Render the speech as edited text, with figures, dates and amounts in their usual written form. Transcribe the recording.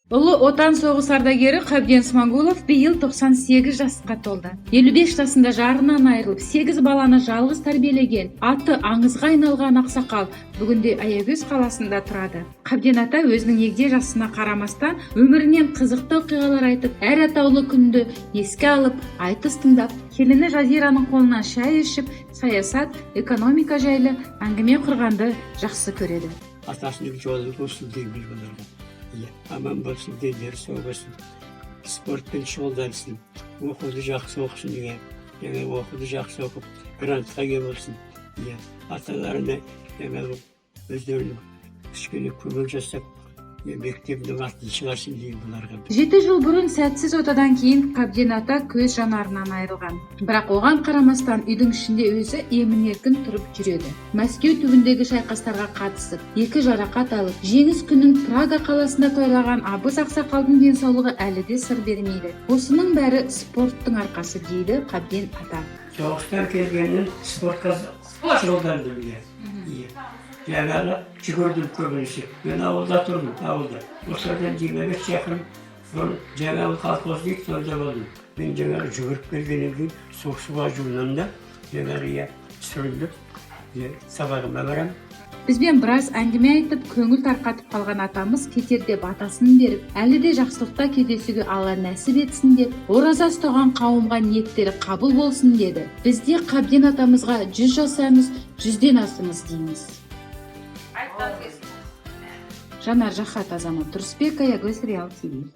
Ұлы Отан соғыс ардагері Қабден Смағұлов биыл 98 жасқа толды. 55 жасында жарынан айырылып, 8 баланы жалғыз тәрбиелеген, аты аңызға айналған ақсақал бүгінде Аягөз қаласында тұрады. Қабден ата өзінің егде жасына қарамастан өмірінен қызықты оқиғалар айтып, әр атаулы күнді еске алып, айтыс тыңдап, келіні Жазираның қолынан шай ішіп, саясат, экономика жайлы әңгіме құрғанды жақсы көреді. Атасының жолы болсын дейміз бұларға. Иә, аман болсын, дендері сау болсын, спортпен шұғылдансын, оқуды жақсы оқысын, иә, жаңағы оқуды жақсы оқып, грантқа ие болсын, иә, аталарына жаңағы өздерінің кішкене көмек жасап, иә, мектебінің атын шығарсын деймін бұларға. 7 жыл бұрын сәтсіз отадан кейін Қабден ата көз жанарынан айырылған. Бірақ оған қарамастан үйдің ішінде өзі емін еркін тұрып жүреді. Мәскеу түбіндегі шайқастарға қатысып, екі жарақат алып, Жеңіс күнін Прага қаласында тойлаған абыз ақсақалдың денсаулығы әлі де сыр бермейді. Осының бәрі спорттың арқасы, дейді Қабден ата. Соғыстан келгеннен спортқа шұғылдандым, иә, жаңағы жүгірдім көбінесе. Мен ауылда тұрдым, ауылда, осыдан 25 шақырым бұрын Жаңа колхоз дейді, сонда болдым. Мен жаңағы жүгіріп келгеннен кейін суық суға жуынамын да, жаңағы, иә, сүрініп, иә, сабағыма барамын. Бізбен біраз әңгіме айтып, көңіл тарқатып қалған атамыз кетерде батасын беріп, әлі де жақсылықта кездесуге Алла нәсіп етсін деп, ораза ұстаған қауымға ниеттері қабыл болсын деді. Біз де Қабден атамызға 100 жасаңыз, 100-ден асыңыз дейміз. Жанар Жахат, Азамат Тұрысбек, Аягөз, Реал ТВ.